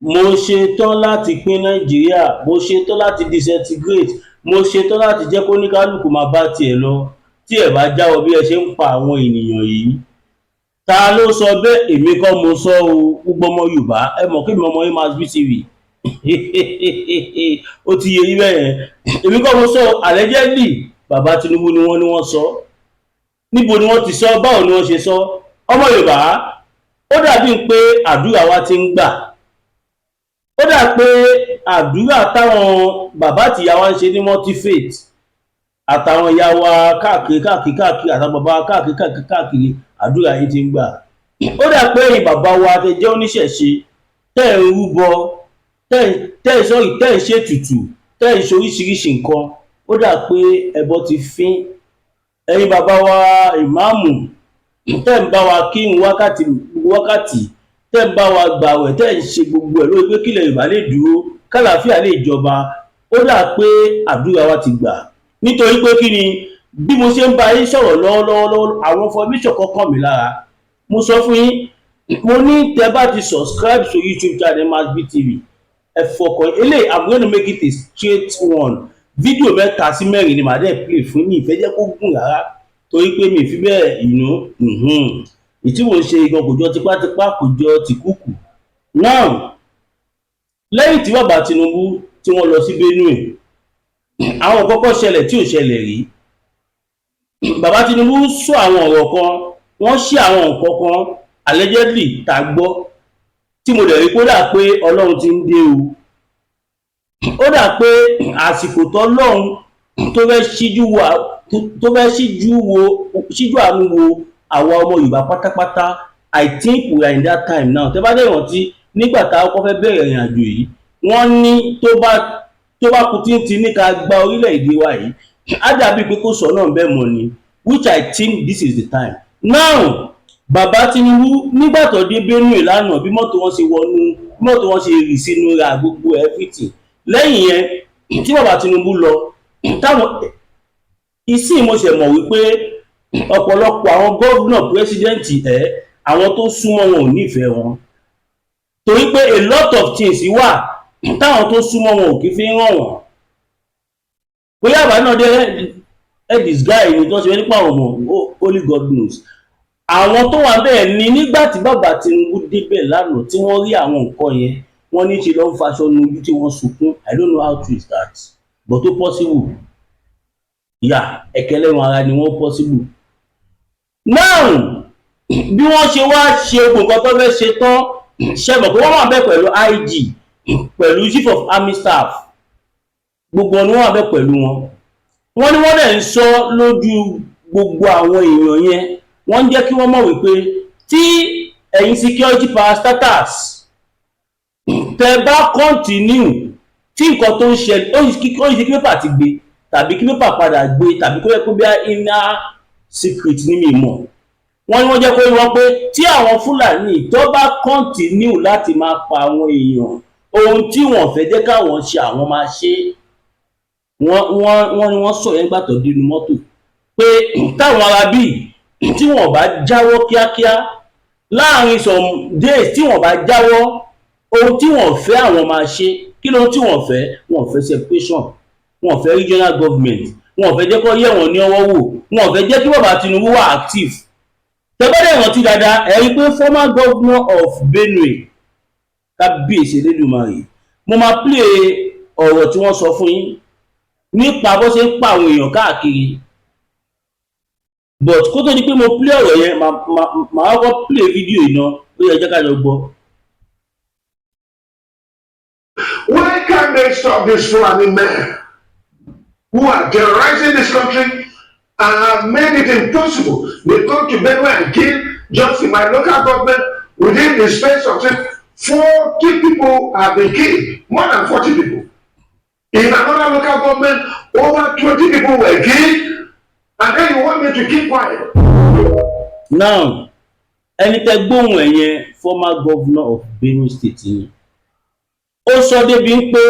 Mo ṣetán láti pín Nàìjíríà, mo ṣetán láti disintegrate, mo ṣetán láti jẹ́ kóníkálukú máa bá tiẹ̀ lọ tí ẹ bá jáwọ́ bí ẹ ṣe ń pa àwọn ènìyàn yìí. Ta ló sọ bẹ́ẹ̀? Èmi kọ́ mo sọ o. Gbogbo ọmọ Yorùbá, ẹ mọ̀ pé mi ọmọ yín, Masbi TV, ó ti yé yín bẹ́ẹ̀ yẹn. Èmi kọ́ mo sọ. Allegedly, bàbá Tinubu ni wọ́n ní wọ́n sọ. Níbo ni wọ́n ti sọ? Báwo ni wọ́n ṣe sọ? Ọmọ Yorùbá, ó dàbí pé àdúrà wa ti ń gbà. Ó dà pé àdúrà táwọn bàbá àtìyá wa ń ṣe ní multi faith, àtàwọn ìyá wa káàkiri káàkiri káàkiri, àtàwọn bàbá wa káàkiri káàkiri káàkiri, àdúrà yìí ti ń gbà. Ó dà pé ẹ̀yin bàbá wa tẹ́ jẹ́ oníṣẹ̀ṣe, tẹ́ ẹ̀ ń rúbọ, tẹ́ ẹ̀ sọ́rí, tẹ́ ẹ̀ ṣètùtù, tẹ́ ẹ̀ ṣe oríṣiríṣi nǹkan, ó dà pé ẹbọ ti fín. Ẹ̀yin bàbá wa ìmáàmù, tẹ́ ń bá wa kírun wákàtí wákàtí, tẹ́ ń bá wa gbàwẹ̀, tẹ́ ń ṣe gbogbo ẹ̀ lórí pé kílẹ̀ Yorùbá lè dúró, kálàáfíà lè jọba, ó dà pé àdúrà wa ti gbà. Nítorí pé kí ni? Bí mo ṣe ń bá yín sọ̀rọ̀ lọ́wọ́lọ́wọ́, àwọn information kan kàn mí lára. Mo sọ fún yín, mo ní tẹ́ bá ti subscribe to YouTube channel Masbi TV, ẹ fọkàn. Eléyìí, I'm going to make it a straight one. Fídíò mẹ́ta sí mẹ́rin ni màá dẹ̀ play fún mi. Ìfẹ́ jẹ́ kó gùn rárá, torí pé mi fi bẹ́ẹ̀ ìnú ìtí mò ń ṣe gan, kò jọ tipátipá, kò jọ tìkúùkù. Now, lẹ́yìn tí bàbá Tinubu tí wọ́n lọ sí Benue, àwọn kọ́kọ́ ṣẹlẹ̀ tí ò ṣẹlẹ̀ rí. Bàbá Tinubu sọ àwọn ọ̀rọ̀ kan, wọ́n ṣí àwọn nǹkan kan allegedly tá a gbọ́, tí mo dẹ̀ rí kó dà pé Ọlọ́run ti ń dé o. Ó dà pé àsìkò tọ́lọ́run tó fẹ́ ṣíjú wa, tó fẹ́ ṣíjú wo, ṣíjú àánú wo àwa ọmọ Yorùbá pátápátá, I think we are in that time now. Tẹ́ bá dẹ̀ rántí, nígbà tá a kọ́kọ́ fẹ́ bẹ̀rẹ̀ ìrìn àjò yìí, wọ́n ní tó bá kú títí ní ká gba orílẹ̀-èdè wa yìí, á dàbí pé kò sọ náà bẹ́ẹ̀ mọ́ ni, which I think this is the time now. Bàbá Tinubu, nígbà tó dé Benue lánàá, bí mọ́tò wọn ṣe wọnú, bí mọ́tò wọn ṣe rì sínú ra gbogbo everything. Lẹ́yìn yẹn tí bàbá Tinubu lọ, táwọn ìsìn, mo ṣe mọ̀ wípé ọ̀pọ̀lọpọ̀ àwọn governor, president ẹ̀, àwọn tó súnmọ́ wọn ò nífẹ̀ẹ́ wọn, torí pé a lot of things wà táwọn tó súnmọ́ wọn ò kí fi ń ràn wọ́n. Bóyá àbá náà dé ẹ disguise ni tí wọ́n ṣe nípa àwọn ọmọ, only God knows. Àwọn tó wà bẹ́ẹ̀ ni, nígbà tí bàbá Tinubu débẹ̀ lánàá, tí wọ́n rí àwọn nǹkan yẹn, wọ́n ní ṣe ló ń faṣọ nu ojú tí wọ́n sunkún. I don't know how true is that, but ó possible. Yà ẹ̀kẹ́lẹ́run ara ni wọ́n possible. Now, bí wọ́n ṣe wá ṣe gbogbo nǹkan tó fẹ́ ṣe tán, ṣe mọ̀ pé wọ́n wà bẹ́ẹ̀ pẹ̀lú IG, pẹ̀lú chief of army staff, gbogbo wọn ni wọ́n wà bẹ́ẹ̀ pẹ̀lú wọn. Wọ́n ní wọ́n dẹ̀ ń sọ lójú gbogbo àwọn èèyàn yẹn, wọ́n ń jẹ́ kí wọ́n mọ̀ wípé tí ẹ̀yin security parastatals tẹ bá continue tí nǹkan tó ń ṣẹlẹ̀, ó yìí kí paper ti gbé, tàbí kí paper padà gbé, tàbí kó yẹ kó bí inner secret ní mi mọ̀. Wọ́n ní wọ́n jẹ́ kó yé wọn pé tí àwọn Fúlàní tó bá continue láti máa pa àwọn èèyàn, ohun tí wọ́n fẹ́ jẹ́ káwọn ṣe, àwọn máa ṣe. Wọ́n ní wọ́n sọ yẹn gbà tó dénú mọ́tò pé táwọn ará bíi tí wọ́n bá jáwọ́ kíákíá láàrin some days, tí wọ́n bá jáwọ́, ohun tí wọ́n fẹ́, àwọn máa ṣe. Kí lóhun tí wọ́n fẹ́? Wọ́n fẹ́ separation, wọ́n fẹ́ regional government, wọ́n fẹ́ jẹ́ kó yẹ̀ wọ́n ní ọwọ́ wò, wọ́n fẹ́ jẹ́ kí bàbá Tinubu wà active. Tẹ́gbọ́dẹ̀ rántí dáadáa, ẹ rí i pé former governor of Benue, kábíyèsí Elédùmarè, mo máa play ọ̀rọ̀ tí wọ́n sọ fún yín nípa bó ṣe ń pa àwọn èèyàn káàkiri. But kó tó di pé mo play ọ̀rọ̀ yẹn, màá kọ́kọ́ play fídíò yìí náà. Ó yẹ jẹ́ ká jọ gbọ́. Why can't they stop these Fulani men who are terrorizing this country and have made it impossible? They come to Benue and kill. Just in my local government, within the space of, say, 40 people have been killed, more than 40 people. In another local government, over 20 people were killed, and then you want me to keep quiet. Now, ẹni tẹ́ gbóhùn ẹ̀ yẹn, former governor of Benue State ni. Ó sọ débi pé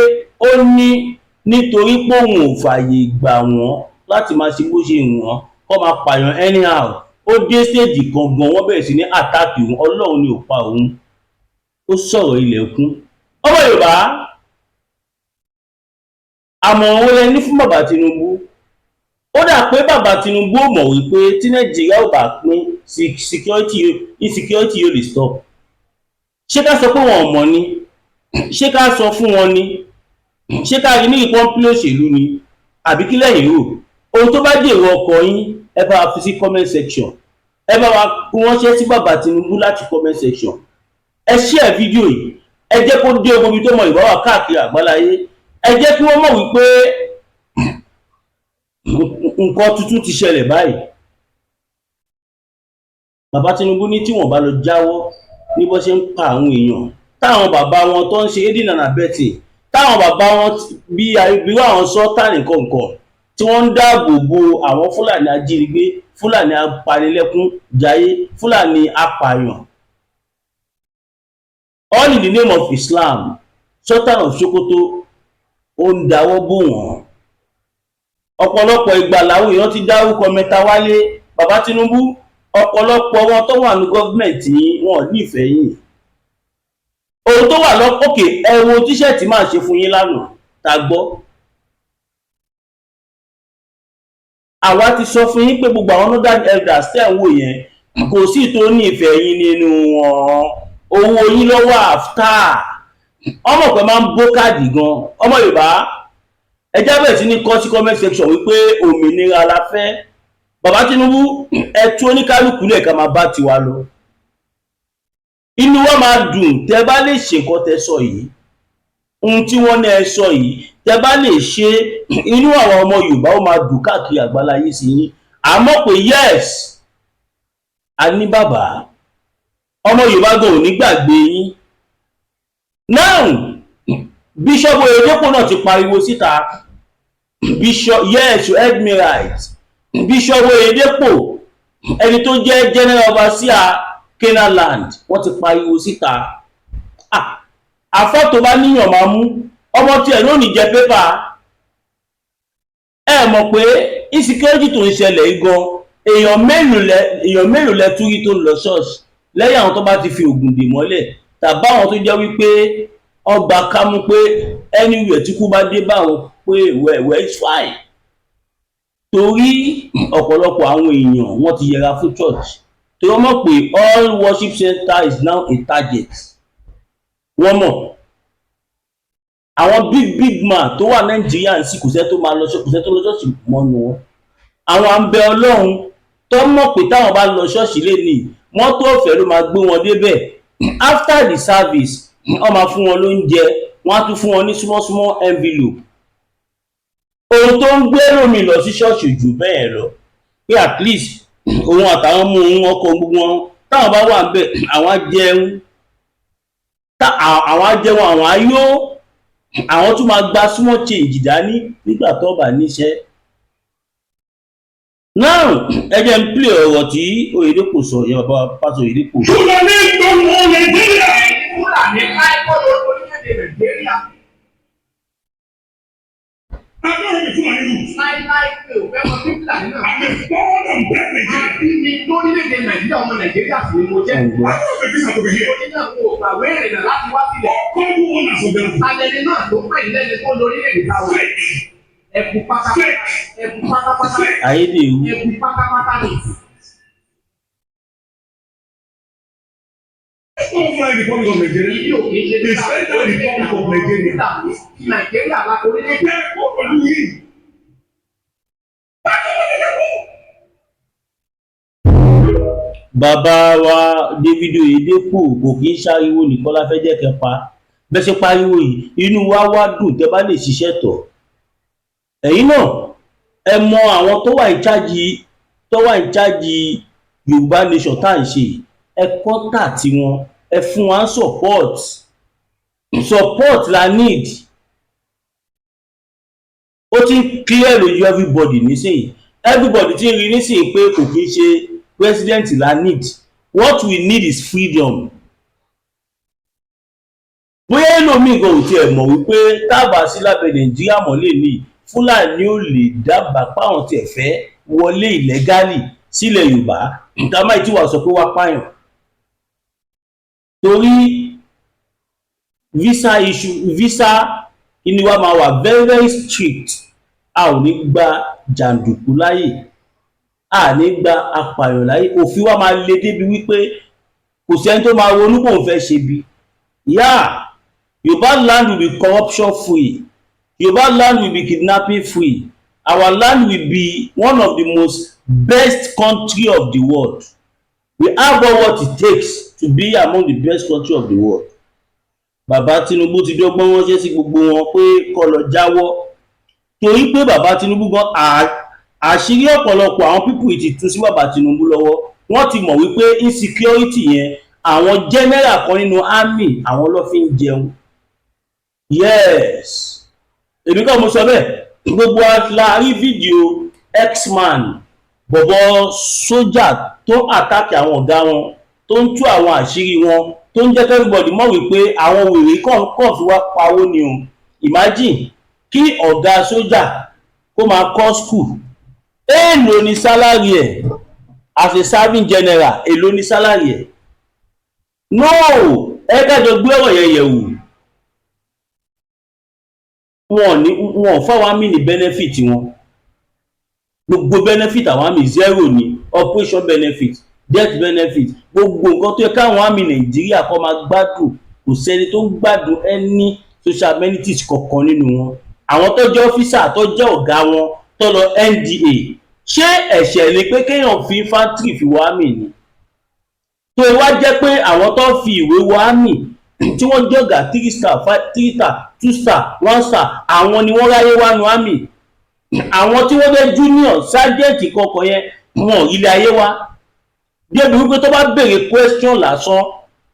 ó ní nítorí pé òun ò fààyè gbà wọ́n láti máa ṣe bó ṣe wù wọ́n, kó máa pààyàn anyhow. Ó dé stage kan gan, wọ́n bẹ̀rẹ̀ sí ní attack òun, Ọlọ́run ni ò pa òun. Ó sọ̀rọ̀ ilẹ̀kùn. Ọmọ Yorùbá, àmọ̀ràn wo lẹ ní fún bàbá Tinubu? Ó dà pé bàbá Tinubu ò mọ̀ wípé tí Nàìjíríà ò bá pín, security, insecurity yóò lè stop. Ṣé ká sọ pé wọn ò mọ̀ ni? Ṣé ká sọ fún wọn ni? Ṣé ká rí ní ìpọ́npín òṣèlú ni, àbí kí lẹ́yìn rò? Ohun tó bá dèrò ọkọ̀ yín, ẹ bá wa fi sí comment section. Ẹ bá wa ránṣẹ́ sí bàbá Tinubu láti comment section. Ẹ share fídíò yìí, ẹ jẹ́ kó dé ogun ibi tó mọ ìbáwá káàkiri àgbáláyé. Ẹ jẹ́ kí wọ́n mọ̀ wípé nǹkan tuntun ti ṣẹlẹ̀ báyìí. Bàbá Tinubu ní tí wọ́n bá lọ jáwọ́ ní bó ṣe ń pa àwọn èèyàn, táwọn bàbá wọn tó ń ṣe aiding and abetting, táwọn bàbá wọn bí irú àwọn Sultan nǹkan tí wọ́n ń dáàbò bo àwọn Fúlàní ajínigbé, Fúlàní apanilẹ́kún jayé, Fúlàní apààyàn, all in the name of Islam, Sultan of Sokoto ó ń dáwọ́ bò wọ́n. Ọ̀pọ̀lọpọ̀ ìgbà làwọn èèyàn ti dárúkọ Mẹ́tawálé. Bàbá Tinubu, ọ̀pọ̀lọpọ̀ wọn tó wà ní gọ́ọ̀mẹ̀ntì yín, wọn ò nífẹ̀ẹ́ yín. Ohun tó wà lọ́kọ̀kẹ́, ẹ wo T-shirt máa ṣe fún yín lánàá tá a gbọ́. Àwa ti sọ fún yín pé gbogbo àwọn northern elders tẹ̀ ń wò yẹn, kò sí tó ní ìfẹ́ yín nínú wọn. Owó yín lọ́wọ́ after ọmọ pẹ̀ máa ń bó káàdì gan. Ọmọ Yorùbá, ẹ jábẹ̀ sí ní kọ sí comment section wípé òmìnira la fẹ́. Bàbá Tinubu, ẹ tú oníkálukú lẹ̀ ká máa bá tiwa lọ. Inú wa máa dùn tẹ́ bá lè ṣe nǹkan tẹ́ sọ yìí. Ohun tí wọ́n ní ẹ sọ yìí, tẹ́ bá lè ṣe, inú àwọn ọmọ Yorùbá ó máa dùn káàkiri àgbáláyé sí yín. Àmọ́ pé yes, a ní bàbá, ọmọ Yorùbá gan ò ní gbàgbé yín. Now, Bishop Oyedepo náà ti pariwo síta. Bishop, yes, you heard me right. Bishop Oyedepo, ẹni tó jẹ́ general overseer Canaanland, wọ́n ti pariwo síta. Àfọ́ tó bá níyàn máa mú ọmọ tiẹ̀ ló ní jẹ pépà. Ẹ mọ̀ pé insecurity tó ń ṣẹlẹ̀ yìí gan, èèyàn mélòó lẹ túrí tó ń lọ ṣọ́ọ̀ṣì lẹ́yìn àwọn tó bá ti fi ògùn dè mọ́lẹ̀, tàbí àwọn tó jẹ́ wípé ọgbà kámú pé anywhere tí kú bá dé bá wọn pé well, well, it's fine? Torí ọ̀pọ̀lọpọ̀ àwọn èèyàn, wọ́n ti yẹra fún church, torí wọ́n mọ̀ pé all worship center is now a target. Wọ́n mọ̀ àwọn big big man tó wà Nàìjíríà ń sì kò sẹ́ tó máa lọ, kò sẹ́ tó lọ ṣọ́ọ̀ṣì mọ́nu wọn. Àwọn à ń bẹ Ọlọ́run tó mọ̀ pé táwọn bá lọ ṣọ́ọ̀ṣì lé ní mọ́tò ọ̀fẹ́ ló máa gbé wọn débẹ̀. After the service, wọ́n máa fún wọn lóúnjẹ, wọ́n á tún fún wọn ní small small envelope. Ohun tó ń gbé lómi lọ sí ṣọ́ọ̀ṣì jù bẹ́ẹ̀ lọ, pé at least òun àtàwọn ọmọ òun, ọkọ, gbogbo wọn, táwọn bá wà níbẹ̀, àwọn á jẹun, àwọn á jẹun, àwọn á yó, àwọn tún máa gba small change dání nígbà tó bá níṣẹ́. Now, ẹ jẹ́ n play ọ̀rọ̀ tí Oyèdèpọ̀ sọ yẹn, bàbá pásọ Oyèdèpọ̀. Fúlàní gbogbo Nàìjíríà. Fúlàní káíkọ́ lórílẹ̀-èdè Nàìjíríà. I don't have a Fulani root. Láíláí pé ò fẹ́ mọ bí Fúlàní náà. I'm a born and bred Nigerian. Àbí mi lórílẹ̀-èdè Nàìjíríà, ọmọ Nàìjíríà sì ni mo jẹ́. I don't have a visa to be here. Oní náà kò gbàwé ìrìnnà láti wá sílẹ̀. All who owners of them. Alẹ́ni náà tó pè ní lẹ́ni tó lórílẹ̀-èdè táwọn. Fake. Ẹ̀kú pátápátá. Ẹ̀kú pátápátá. Fake. Ayédèrú. Ẹ̀kú pátápátá ni. All Fulani Republic of Nigeria. Ìdí òkè ṣe The Federal Republic of Nigeria. Nàìjíríà la orílẹ̀-èdè. Ẹ kó pẹ̀lú yìí. Bàbá wa David Oyedepo, kò kí ń ṣàriwo nìkan la fẹ́ jẹ́ kẹ́ pa bẹ́ẹ̀ ṣe pariwo yìí. Inú wa wá dùn tẹ́ bá lè ṣiṣẹ́ tọ̀. Ẹ̀yin náà, ẹ mọ àwọn tó wà in charge Yorùbá nation tá à ń ṣe yìí. Ẹ kọ́tà tiwọn, ẹ fún wa support. Support la need. Ó ti ń clear lójú everybody nísìnyí. Everybody ti ń rí nísìnyí pé kò kí ń ṣe president la need. What we need is freedom. Bóyá ẹlòmíì gan ò tiẹ̀ mọ̀ wípé tábà sí lábẹ́ Nàìjíríà mọ́ lè ní Fúlàní ò lè dábàá páwọn tiẹ̀ fẹ́ wọlé illegally sílẹ̀ Yorùbá, nǹkan máì tí wàá sọ pé wá pààyàn torí. Visa issue, visa kíni wa máa wà very very strict. A ò ní gba jàǹdùkú láàyè, a ní gba apààyàn láàyè. Òfin wa máa le débi wípé kò sẹ́ni tó máa ronú kóun fẹ́ ṣe bí. Yeah, Yorùbá land will be corruption free. Yorùbá land will be kidnapping free. Our land will be one of the most best country of the world. We have all what it takes to be among the best country of the world. Bàbá Tinubu ti dọ́gbọ́n ránṣẹ́ sí gbogbo wọn pé kó lọ jáwọ́, torí pé bàbá Tinubu gan, àṣírí ọ̀pọ̀lọpọ̀ àwọn people ti tú sí bàbá Tinubu lọ́wọ́. Wọ́n ti mọ̀ wípé insecurity yẹn, àwọn general kan nínú army, àwọn ló fi ń jẹun. Yes, èmi kọ́ mo sọ bẹ́ẹ̀. Gbogbo wa la rí fídíò x-man, bọ̀bọ̀ sójà tó attack àwọn ọ̀gá wọn, tó ń tú àwọn àṣírí wọn, tó ń jẹ́ kí everybody mọ̀ wípé àwọn wèrè kàn fi wá pawó ni o. Imagine kí ọ̀gá sójà kó máa kọ́ school. Èèlò ni salary ẹ̀ as a serving general? Èló ni salary ẹ̀? No, ẹ kájọ gbé ọ̀rọ̀ yẹn yẹ̀ wò. Wọn ò ní, wọn ò fáwọn army ní benefit wọn. Gbogbo benefit àwọn army, zero ni. Operation benefit, death benefit, gbogbo nǹkan tó yẹ káwọn army Nàìjíríà kọ́ máa gbádùn, kò sẹ́ni tó ń gbádùn any social amenities kankan nínú wọn. Àwọn tó jẹ́ officer, tó jẹ́ ọ̀gá wọn, tó lọ NDA, ṣé ẹ̀ṣẹ̀ ni pé kéèyàn fi infantry fi wọ army ni? Tó wá jẹ́ pé àwọn tó fi ìwé wọ army, tí wọ́n jẹ́ ọ̀gá three star, five, three star, two star, one star, àwọn ni wọ́n ráyé wá nu army. Àwọn tí wọ́n jẹ́ junior sergeant kọkàn yẹn, wọn ò ilé ayé wá débi wípé tó bá béèrè question lásán,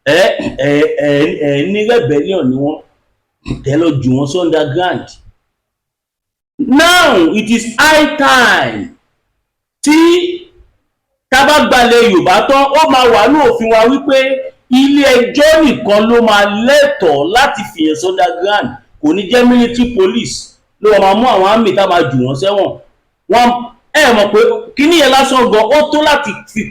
ẹ ẹ ẹ ẹ ní rebellion ni wọ́n tẹ́ lọ jù wọ́n sí underground. Now it is high time tí tá bá gbalẹ̀ Yorùbá tán, ó máa wà ní òfin wa wípé ilé ẹjọ́ nìkan ló máa lẹ́tọ̀ọ́ láti fìyàn sí underground. Kò ní jẹ́ military police ló máa mú àwọn army tá máa jù wọ́n sẹ́wọ̀n. Wọ́n ẹ mọ̀ pé kíní yẹn lásán gan, ó tó láti fi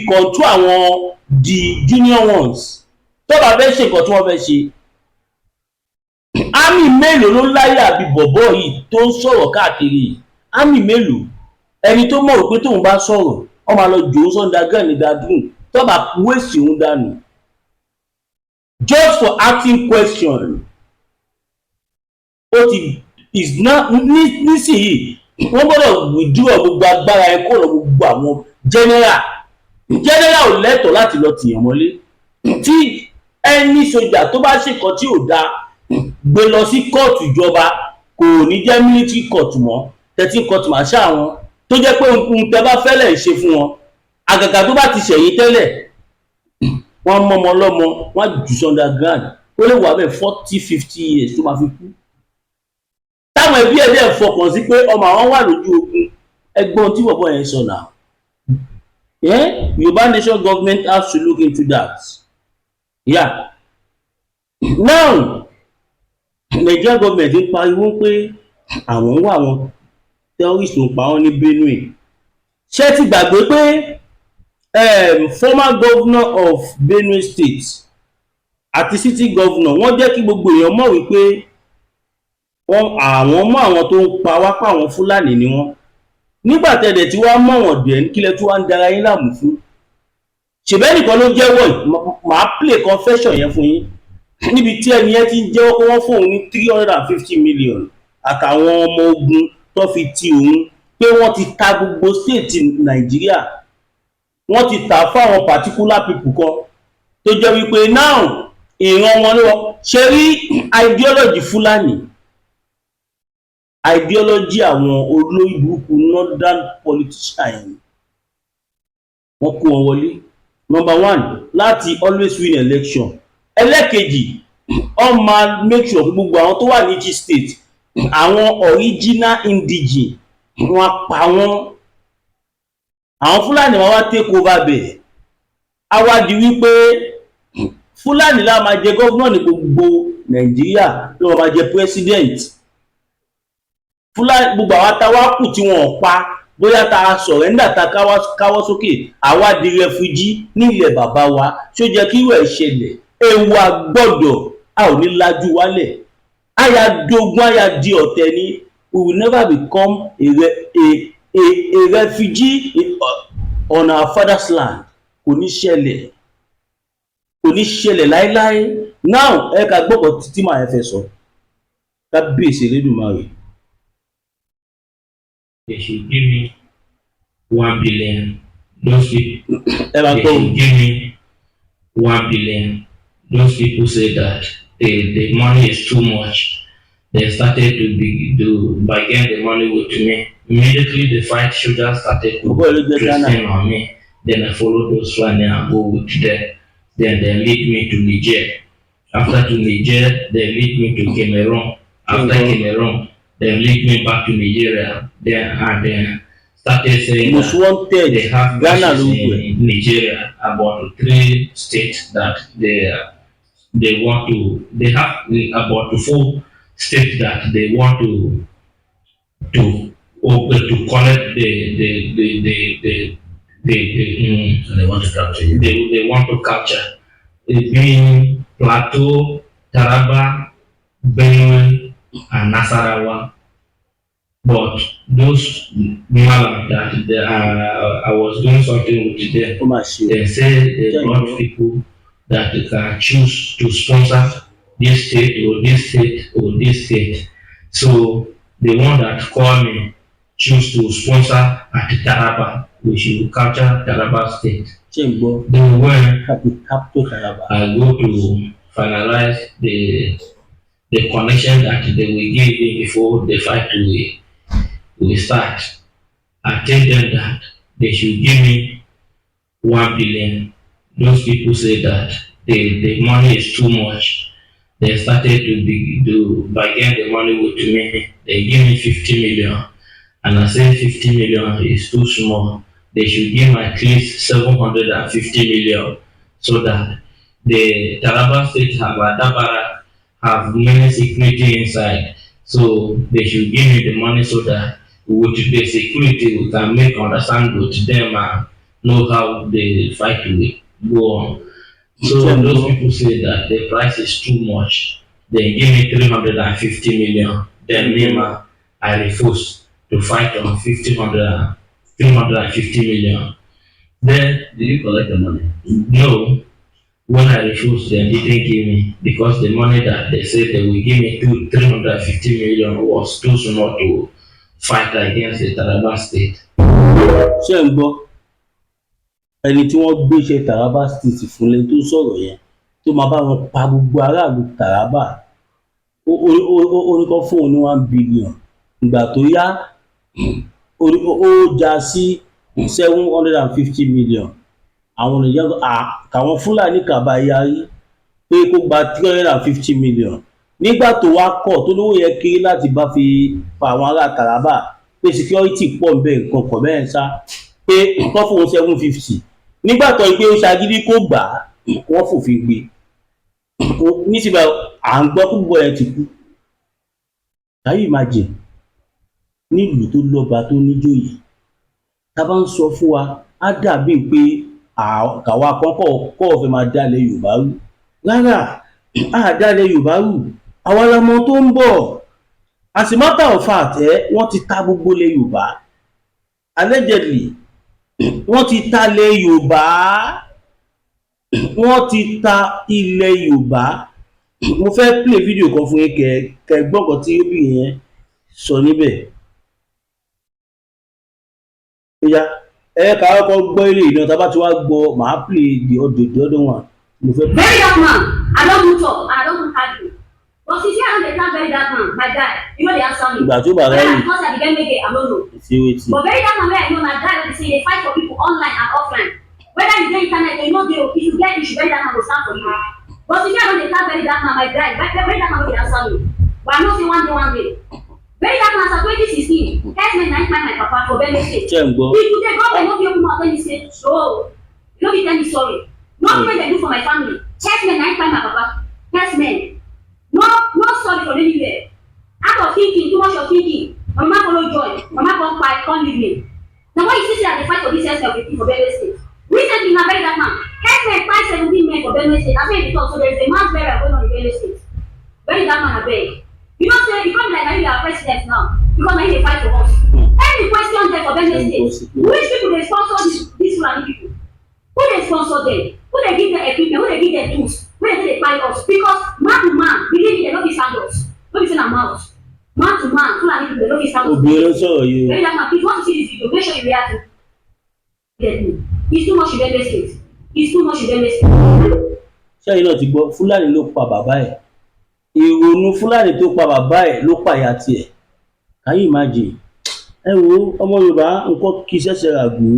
control àwọn the junior ones tó bá fẹ́ ṣe nǹkan tí wọ́n fẹ́ ṣe. Army mélòó ló láyà bí bọ̀bọ̀ yìí tó ń sọ̀rọ̀ káàkiri yìí? Army mélòó? Ẹni tó mọ̀ wípé tóun bá sọ̀rọ̀, wọ́n máa lọ jò ó sọ́ndà ní dadroom, tó bá wéèsì òun dànù just for asking question. Ó ti is not ní nísìnyìí. Wọ́n gbọ́dọ̀ withdraw gbogbo agbára ẹ kó lọ. Gbogbo àwọn general general ò lẹ́tọ̀ọ́ láti lọ tìyàn mọ́lé. Tí ẹni sójà tó bá ṣe nǹkan tí ò dáa, gbé lọ sí kóòtù ìjọba. Kò ní jẹ́ military court mọ́, 13 court martial. Àwọn tó jẹ́ pé ohun tẹ́ bá fẹ́lẹ̀ ṣe fún wọn, àgàgà tó bá ti ṣẹ̀yìn tẹ́lẹ̀, wọ́n mọ́mọ́ lọ́mọ, wọ́n jù sí underground, ó lè wà bẹ́ẹ̀ 40, 50 years tó máa fi kú, táwọn ẹbí ẹ̀ dẹ̀ fọkàn sí pé ọmọ àwọn wà lójú ogun. Ẹgbọ́n tí bọ̀bọ̀ yẹn sọ náà. Yeah? Yorùbá nation government has to look into that. Yeah. Now Nigerian government ń pariwo pé àwọn ń wá àwọn terrorists tó ń pa wọ́n ní Benue. Ṣé ti gbàgbé pé former governor of Benue State àti city governor, wọ́n jẹ́ kí gbogbo èèyàn mọ̀ wípé wọ́n, àwọn mọ̀ àwọn tó ń pa wá, pa àwọn Fúlàní ni wọ́n. Nígbà tẹ̀lẹ̀ tí wàá mọ̀ wọ́n dẹ̀, kílẹ̀ tí wàá ń dara yín láàmú fún? Ṣèbẹ́ nìkan ló jẹ́wọ́ yìí. Màá play confession yẹn fún yín níbi tí ẹni yẹn ti ń jẹ́wọ́ pé wọ́n fóun ní 350 million àtàwọn ọmọ ogun tó fi ti òun, pé wọ́n ti ta gbogbo state Nàìjíríà, wọ́n ti tà fáwọn particular people kan tó jẹ́ wípé now ìran wọn ló ṣe rí. Ideology Fúlàní, ideology àwọn olórí burúkú northern politician yẹn, wọ́n kó wọn wọlé. Number one, láti always win election. Ẹlẹ́kejì, wọ́n máa make sure pé gbogbo àwọn tó wà ní each state, àwọn original indigene, wọ́n á pa wọ́n. Àwọn Fúlàní wọn wá take over bẹ̀. Á wá di wípé Fúlàní la máa jẹ governor ní gbogbo Nàìjíríà, ló máa jẹ president Fúlàní. Gbogbo àwọn táwa kù tí wọn ò pa, bóyá ta surrender, ta káwọ́ sókè, àwa di refugee ní ilẹ̀ bàbá wa. Ṣó jẹ́ kí irú ẹ̀ ṣẹlẹ̀? Ewu agbọ́dọ̀ A ò ní lajú wálẹ̀, àyà dogun, àyà di ọ̀tẹ̀ ni. We will never become a refugee on our father's land. Kò ní ṣẹlẹ̀, kò ní ṣẹlẹ̀ láéláé. Now, ẹ ká gbọ́kọ̀ títí màá fẹ́ sọ. Kábíyèsí Elédùmarè. They should give me 1 billion. Those people, Ẹ máa they gbọ́. should give me 1 billion. Those people say that the money is too much. They started to bargain the money with me. Immediately the fight soldiers started to Bọ́ọ̀ ló jẹ́ Ghana. press in on me. Then I follow those Fulani and go with them. Then they lead me to Niger. After to Niger, they lead me to Cameroon. After Cameroon, they lead me back to Nigeria. Then and then started saying Most that wanted they have Ghana ló issues ń pè. in Nigeria about three states that they want to, they have about four states that they want to open to collect the And they want to capture you. They want to capture it, being Plateau, Taraba, Benue, and Nasarawa. But those Malam that I was doing something with them, Ó mà ṣe o. they say they Yeah, brought you know. people that they can choose to sponsor this state or this state or this state. So the one that called me choose to sponsor at Taraba. We should capture Taraba state. Ṣé ń gbọ́? Then when Kápẹ́ capture Taraba. I go to finalize the connection that they will give me before the fight will start, I tell them that they should give me 1 billion. Those people say that the money is too much. They started to bargain the money with me. They give me 50 million. And I say 50 million is too small. They should give me at least 750 million so that the Taraba state have Adabara, have many security inside. So they should give me the money so that with the security we can make understand with them and know how the fight will go on. So those people say that the price is too much. They give me 350 million. Then me, ma, I refuse to fight on 50, 350 million. Then Did you collect the money? No, when I refused, they didn't give me because the money that they said they will give me 350 million was too small to fight against the Taraba state. Ṣé ń gbọ́? Ẹni tí wọ́n gbéṣẹ́ Taraba State fún lẹni tó sọ̀rọ̀ yẹn, tó máa bá wọn pa gbogbo aráàlú Taraba. Ó ní kó fóun ní 1 billion. Ìgbà tó yá, ó já sí 750 million. Àwọn ènìyàn àtàwọn Fúlàní kàbá yarí pé kó gba 350 million. Nígbà tó wá kọ̀, tó lówó yẹn kéré láti bá fi pa àwọn ará Taraba, pé security pọ̀ ń bẹ, nǹkan kọ̀ bẹ́ẹ̀ sá, pé kó fóun 750. Nígbà tó pé ó ṣagídí kó gbà á, wọ́n fòfin gbé nísìnyí. À ń gbọ́ pé gbogbo ẹ̀ ti kú. Can you imagine? Nílùú tó lọ́ba, tó níjòyè, tá a bá ń sọ fún wa, á dàbí pé káwa kan kọ́ fẹ́ máa dálẹ̀ Yorùbá rú. Rárá, á dálẹ̀ Yorùbá rú. Àwa la mọ tó ń bọ̀. As a matter of fact, ẹ wọ́n ti ta gbogbo ilẹ̀ Yorùbá. Allegedly, wọ́n ti ta ilẹ̀ Yorùbá, wọ́n ti ta ilẹ̀ Yorùbá. Mo fẹ́ play video kan fún yín, kẹ́ gbọ́ nǹkan tí obìnrin yẹn sọ níbẹ̀. Ó yá, ẹ ká kọ́kọ́ gbọ́ eré ìdán. Tá a bá ti wá gbọ́, màá play the other one mo fẹ́. Very dark man, I don do talk and I don do argue. But since I don dey thank very dark man, my guy, you no dey answer me. Ìgbà tó bá Whether ráyè na because I be get mege, I no know. sí wetin. But very dark man wey I know na guy wey be say e dey fight for people online and offline. Whether you dey internet or you no dey o, if you get issue, very dark man go stand for you. But since I don dey thank very dark man, my guy, very dark man no dey answer me. But I know say one day, one day. Very dark man, as at 2016, herdsmen na im kpai my papa for Benue State. Ṣé ń gbọ́? If today government no fit open mouth tell me say so, you no fit tell me sorry. Nothing wey dem do for my family. Herdsmen na im kpai my papa. Herdsmen. No, no sorry from anywhere. Out of thinking, too much of thinking, my mama follow join. Mama come kpai, come leave me. Na why you see say I dey fight for this herdsmen of the for Benue State. Recently na very dark man. Herdsmen kpai 17 men for Benue State. As wey you dey talk so, there is a mass burial going on in Benue State. Very Dark Man, abeg. You know say e come be like na you be our president now, because na you dey fight for us. Any question there for Benue State, which people dey sponsor this Fulani people? Who dey sponsor them? Who dey give them equipment? Who dey give them tools? Wey dey take dey kpai us? Because man to man, believe me, dem no fit stand us. No be say na mouth. Man to man, Fulani people, dem no fit stand us. Obìnrin ló sọ̀rọ̀ yìí o. Very Dark Man, please, want to see this video, make sure you react to it. It's too much in Benue State. It's too much in Benue State. Sẹ́yìn náà ti gbọ́, Fúlàní ló pa bàbá ẹ̀. Ìrònú Fúlàní tó pa bàbá ẹ̀ ló pa ìyá tiẹ̀. Can you imagine? Ẹ wo, ọmọ Yorùbá, nǹkan kì í ṣẹ̀ṣẹ̀ ràgó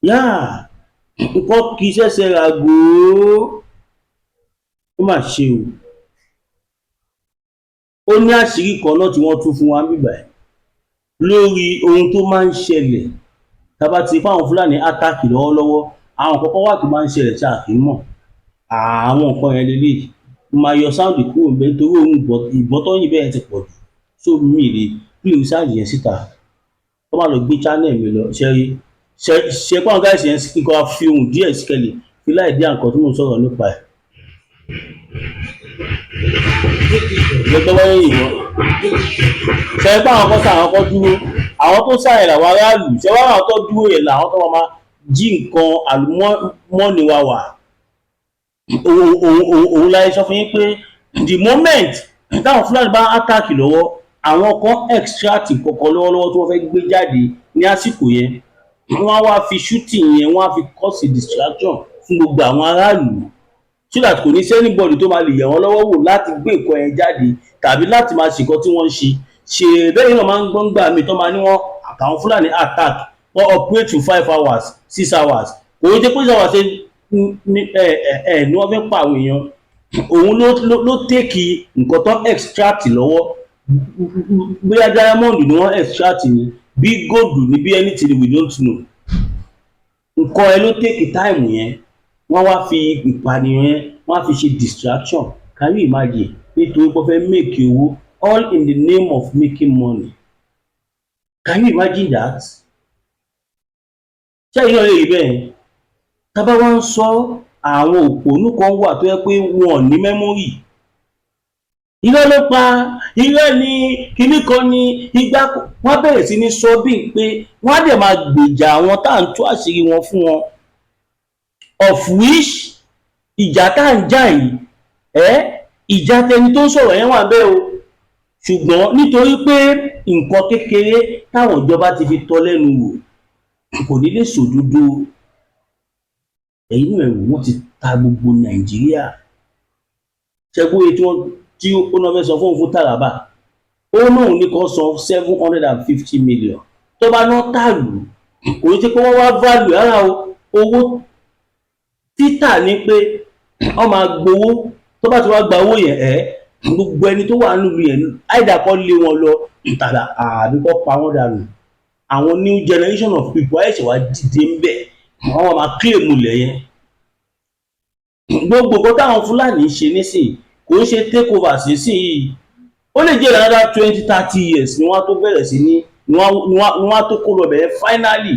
yáà, nǹkan kì í ṣẹ̀ṣẹ̀ ràgó. Ó mà ṣe o. Ó ní àṣírí kan náà tí wọ́n tú fún wa níbí ẹ̀ lórí ohun tó máa ń ṣẹlẹ̀ tá a bá ti fáwọn Fúlàní attack lọ́wọ́lọ́wọ́. Àwọn kọ̀ọ̀kan wà tó máa ń ṣẹlẹ̀ tí a kì í mọ̀. Àwọn nǹkan yẹn lélẹ́yìí, mo máa yọ sound kúrò níbẹ̀ nítorí ohun ìbọn tó yìn bẹ́ẹ̀ ti pọ̀ jù, so mi lè play sound yẹn síta kó má lọ gbé channel mi lọ. Ṣe rí ṣe ṣe pé àwọn guys yẹn, kí n kọ́ fi ohun díẹ̀ sí kẹ́lẹ̀ fi láì dí nǹkan tí mò ń sọ̀rọ̀ nípa ẹ̀. Ìgbẹ́ wáyé yìnbọn ṣe pé àwọn kan sá, àwọn kan dúró, àwọn tó sá yẹn làwọn aráàlú ṣe wá, àwọn tó dúró yẹn làwọn tó máa jí nǹkan àlùmọ́ọ́nì wa wà. Òun láyé sọ fún yín pé the moment táwọn Fúlàní bá attack lọ́wọ́, àwọn kan extract kọ̀ọ̀kan lọ́wọ́lọ́wọ́ tí wọ́n fẹ́ gbé jáde ní àsìkò yẹn, wọ́n á wá fi shooting yẹn, wọ́n á fi cause distraction fún gbogbo àwọn aráàlú, so that kò ní sí anybody tó máa lè yẹ̀ wọ́n lọ́wọ́ wò láti gbé nǹkan yẹn jáde tàbí láti máa ṣe nǹkan tí wọ́n ń ṣe ṣe. Bẹ́ẹ̀ náà máa ń gbọ́n gbà mí tó máa ní wọ́n àtàwọn Fúlàní attack, wọ́n operate for 5 hours, 6 hours. Kò ní jẹ́ pé 6 hours ní ẹ ẹ ẹ ní wọ́n fẹ́ pa àwọn èèyàn. Òun ló take nǹkan tó extract lọ́wọ́, bóyá diamond ni wọ́n extract ni, bí gold ni, bí anything, we don't know. Nǹkan ẹ ló take time yẹn, wọ́n wá fi ìpànìyàn yẹn, wọ́n á fi ṣe distraction. Can you imagine? Nítorí pé wọ́n fẹ́ make owó, all in the name of making money. Can you imagine that? Ṣẹ́yìn náà lè rí bẹ́ẹ̀? Tá bá wá ń sọ, àwọn òpònú kan wà tó yẹ pé wọn ò ní memory. Irọ́ ló pa, irọ́ ni kinní kan ní igbá. Wọ́n bẹ̀rẹ̀ sí ní sọ bíi pé wọ́n á dẹ̀ máa gbèjà àwọn tá à ń tú àṣírí wọn fún wọn, of which ìjà tá à ń jà yìí ẹ́, ìjà tẹni tó ń sọ̀rọ̀ yẹn wà bẹ́ẹ̀ o. Ṣùgbọ́n nítorí pé nǹkan kékeré táwọn ìjọba ti fi tọ́ lẹ́nu wò, kò ní lè sòdodo. Ẹ̀yin náà ẹ̀wò, wọ́n ti ta gbogbo Nàìjíríà. Ṣẹ́gbóye tí wọ́n tí ó náà fẹ́ sọ fóun fún Taraba, ó lóun ní kó san 750 million. Tó bá ná tààlù, kò ní ṣe pé wọ́n wá value rárá o. Owó títà ní pé wọ́n máa gbowó. Tó bá ti wá gba owó yẹn, ẹ̀ gbogbo ẹni tó wà nílùú yẹn, àìdá kó lé wọn lọ tàbí àbí kó pa wọ́n dànù. Àwọn new generation of people àìsàn wá dìde ń bẹ̀, wọ́n máa claim ilẹ̀ yẹn. Gbogbo nǹkan táwọn Fúlàní ń ṣe nísìnyí, kò ń ṣe take over sísìnyí. Ó lè jẹ́ another 20, 30 years ni wọ́n á tó bẹ̀rẹ̀ sí ní ni wọ́n á tó kó lọ bẹ̀rẹ̀ finally.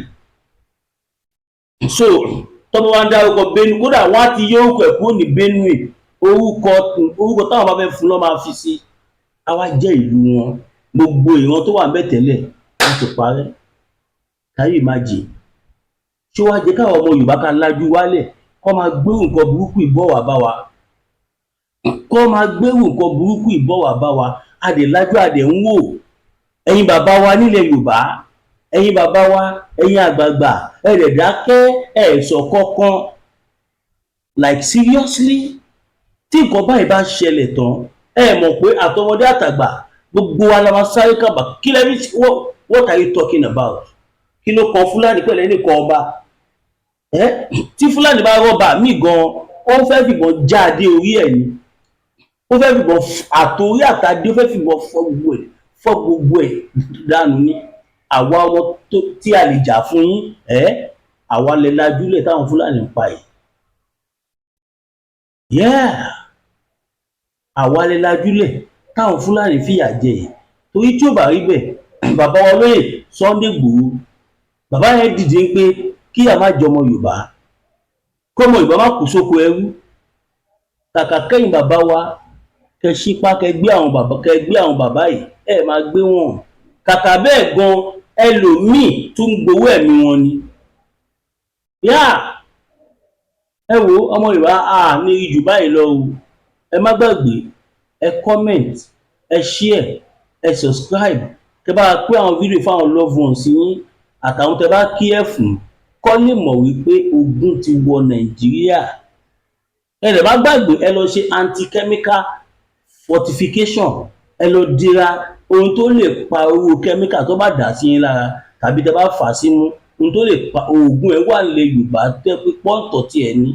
So tọ́pọ̀ wá ń dárúkọ Benue, kódà wọ́n á ti yọ orúkọ ẹ̀ kúrò ní Benue. Orúkọ táwọn bá fẹ́ fún lọ́ máa fi sí. Á wá jẹ́ ìlú wọn. Gbogbo ìran tó wà ń bẹ̀ tẹ́lẹ̀, wọ́n ti parẹ́. Can you imagine? Ṣé wàá jẹ́ káwọn ọmọ Yorùbá ká lajú wálẹ̀, kọ́ máa gbérù nǹkan burúkú ìbọ̀ wá bá wa, kọ́ máa gbérù nǹkan burúkú ìbọ̀ wá bá wa? A dẹ̀ lajú, a dẹ̀ ń wò. Ẹ̀yin bàbá wa nílẹ̀ Yorùbá, ẹ̀yin bàbá wa, ẹ̀yin àgbààgbà, ẹ dẹ̀ dákẹ́, ẹ̀ sọ kankan. Like seriously, tí nǹkan báyìí bá ṣẹlẹ̀ tán, ẹ mọ̀ pé àtọmọdé àtàgbà, gbogbo wa la máa sáré kàbà. Kí lẹ́bí? What are you talking about? Kí ló kan Fúlàní pẹ̀lú ẹnìkan ọba ẹ? Tí Fúlàní bá rọ́bà míì gan, ó fẹ́ fìbọn já adé orí ẹ̀ ni. Ó fẹ́ fìbọn àtòrí àtàdé, ó fẹ́ fìbọn fọ́ gbogbo ẹ̀, fọ́ gbogbo ẹ̀ dànù ni. Àwa ọmọ tí a lè jà fún yín ẹ, àwa lè lajúlẹ̀ táwọn Fúlàní ń pa yìí. Yeah, àwa lè lajúlẹ̀ táwọn Fúlàní fìyà jẹ yìí. Torí tí ò bá rí bẹ́ẹ̀, bàbá wa olóyè Sunday Igboho, bàbá yẹn dìde pé kíyà má jọmọ Yorùbá, kọ́mọ Yorùbá má kú sóko ẹrú. Kàkà kẹ́yìn bàbá wa kẹ́ Kẹ ṣípá, kẹ gbé àwọn bàbá, kẹ gbé àwọn bàbá yìí, ẹ máa gbé wọn. Kàkà bẹ́ẹ̀ gan, ẹlòmíì tún ń gbowó ẹ̀mí wọn ni. Yá, ẹ wo, ọmọ Yorùbá, a ní jù báyìí lọ o. Ẹ má gbàgbé, ẹ comment, ẹ share, ẹ subscribe, kẹ bá pín àwọn fídíò fáwọn loved ones yín àtàwọn tẹ bá kí ẹ fún kọ́ lè mọ̀ wípé ogun ti wọ Nàìjíríà. Ẹ dẹ̀ má gbàgbé, ẹ lọ ṣe anti-chemical fortification. Ẹ lọ dira ohun tó lè pa owó chemical tó bá dà sí yín lára tàbí tẹ bá fà á símú, ohun tó lè pa oògùn ẹ wà nílẹ̀ Yorùbá tẹ́ pé pọ́ńtọ̀ tiẹ̀ ní.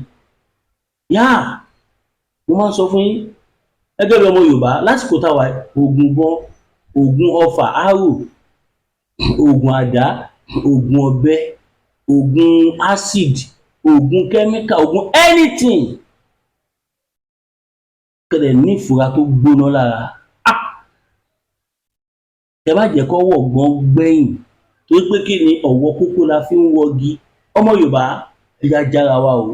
Yá, mo máa ń sọ fún yín gẹ́gẹ́ bí ọmọ Yorùbá lásìkò táwa, oògùn bọ́n, oògùn ọfà, arrow, oògùn àdá, oògùn ọ̀bẹ, oògùn acid, oògùn chemical, oògùn anything kẹlẹ̀ ní ìfura tó gbóná lára. Ah, ẹ má jẹ́ kọ́wọ́ gbọ́n gbẹ̀yìn, torí pé kí ni ọ̀wọ́ kókó la fi ń wọgi. Ọmọ Yorùbá, ẹ já jára wa o.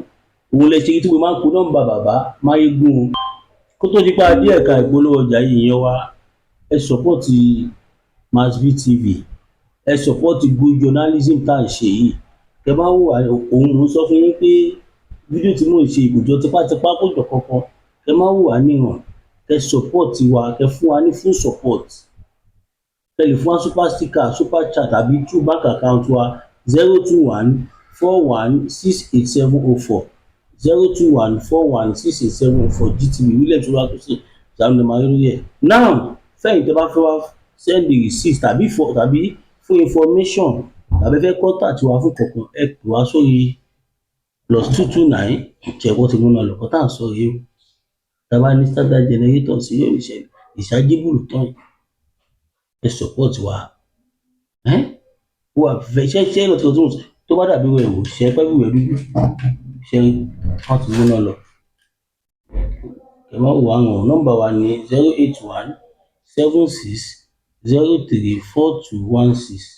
Òun lẹ ṣe rí tí mo máa ń pe nọ́mbà bàbá Máyégún o. Kó tó di pa dé ẹ̀ka ìpolówó ọjà yìí yẹn wá, ẹ support Masbi TV, ẹ support good journalism tá à ń ṣe yìí. Kẹ bá wò wá, òun mò ń sọ fún yín pé fídíò tí mò ń ṣe kò jọ tipátipá, kò jọ kankan. Kẹ má wò wá níran, kẹ support wa, kẹ fún wa ní full support. Kẹ lè fún wa super sticker, super chat tàbí through bank account wa, 0214168704, 0214168704, GTB, William Olúwatósìn Ìsàmì lórí ẹ̀. Now, fẹ́yìn tẹ́ bá fẹ́ wá send the receipt tàbí for tàbí fún information tàbí fẹ́ contact wa fún kankan, ẹ pè wá sórí +229. Ṣẹ̀kọ́ ti múná lọ́kọ́ tá à ń sọ yìí o. Tá a bá ní starter generator sí yóò ṣẹlẹ̀ ìṣáájú tán. Ẹ support wa. Ẹ́ ó wà fẹ́ ṣẹ́ ṣẹ́ lọ́tí tó tó bá dàbí rẹ̀ wò ṣe pẹ́ wíwẹ̀ dúdú ṣe wọ́n ti múná lọ. Ẹ má wò àwọn nọ́mbà wa ní 08176034216.